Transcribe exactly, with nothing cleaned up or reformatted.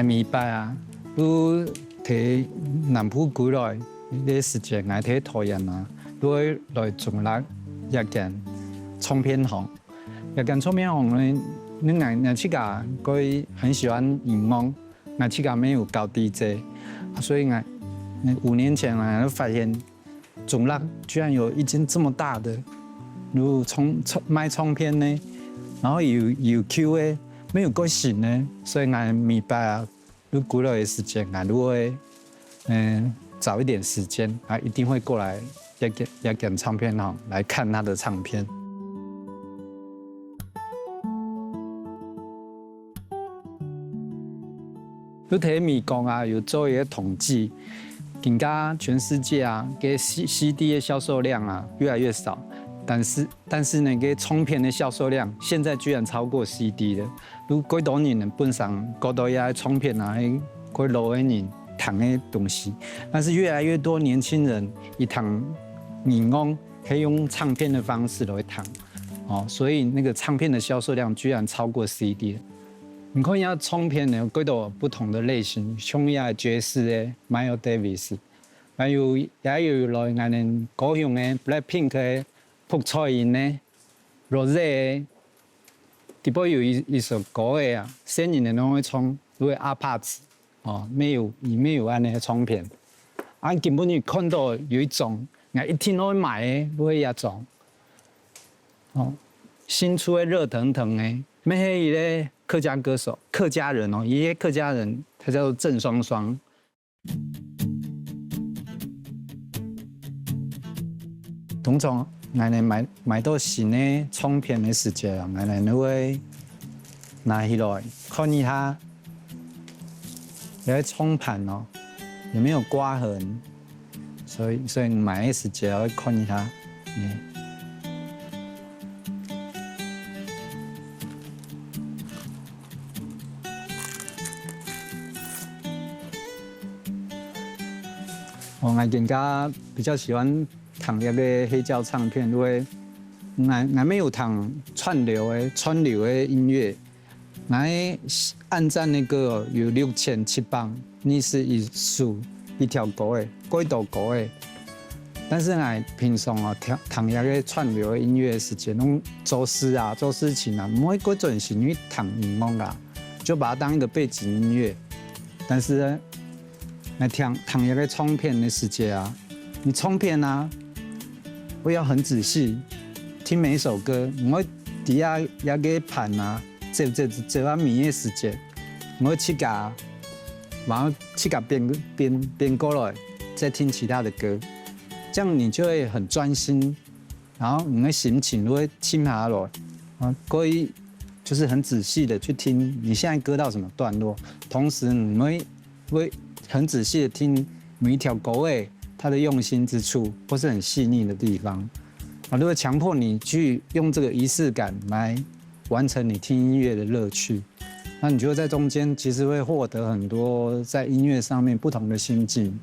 每擺啊，都在南部歸來个時節，𠊎在桃園啊，都會來中壢一間唱片行。一間唱片行呢，𠊎𠊎自家个很喜歡音樂，𠊎自家乜有搞DJ，所以𠊎五年前啊，發現中壢居然有一間這麼大的，有唱唱賣唱片呢，然後有有Q A，乜有个新呢，所以𠊎每擺啊， 就歸來个時間，𠊎就會，嗯，找一點時間，啊，一定會過來這間這間唱片行來看他的唱片。就在美國啊，有做一個統計，今下全世界啊，个CD的銷售量啊越來越少，但是但是呢，个唱片的銷售量現在居然超過CD了。 有幾多人本身覺得這唱片啊，係過老个人聽个東西，但是越來越多年輕人佢聽音樂，可以用唱片的方式來聽，哦，所以那個唱片的銷售量居然超過CD。你看一下唱片呢，有幾多不同的類型，像一下爵士的Miles Davis，還有也有來𠊎等高雄个Blackpink个朴彩英呢，Rosé个， 底背有一一首歌仔啊，細人仔攏會唱，就係阿帕子，哦，乜有，佢乜有恁呢个唱片。啊，今晡日看到有一張，𠊎一定會買个，就係這張。哦，新出个熱騰騰个，乜係一個客家歌手，客家人哦，一個客家人，他叫做鄭雙雙。 通常，𠊎等買買到新个唱片个時節啊，𠊎等就會拿起來看一下，這個唱盤哦，有沒有刮痕？所以所以買个時節會看一下，嗯。 哦，𠊎更加比較喜歡聽這個黑膠唱片，因為𠊎𠊎乜有聽串流个串流个音樂，𠊎愛按讚个歌有六千七百二十一首，一條歌仔，幾多歌仔。但是𠊎平常哦聽聽這個串流个音樂个時節，攏做事啊，做事情啊，毋會過專心去聽音樂啊，就把它當一個背景音樂。但是呢， 來聽聽這個唱片个時節啊，你唱片啊，會要很仔細聽每一首歌，毋會在這這個盤啊，走走走啊尾个時節，毋會自家，然後自家變變變過來，再聽其他的歌，這樣你就會很專心。 然後你个心情會靜下來，啊，可以就是很仔細的去聽你現在歌到什麼段落，同時你會會很仔細的聽每一條歌仔它的用心之處，或是很細膩的地方。啊，如果強迫你去用這個儀式感來完成你聽音樂的樂趣，那你就在中間其實會獲得很多在音樂上面不同的心境。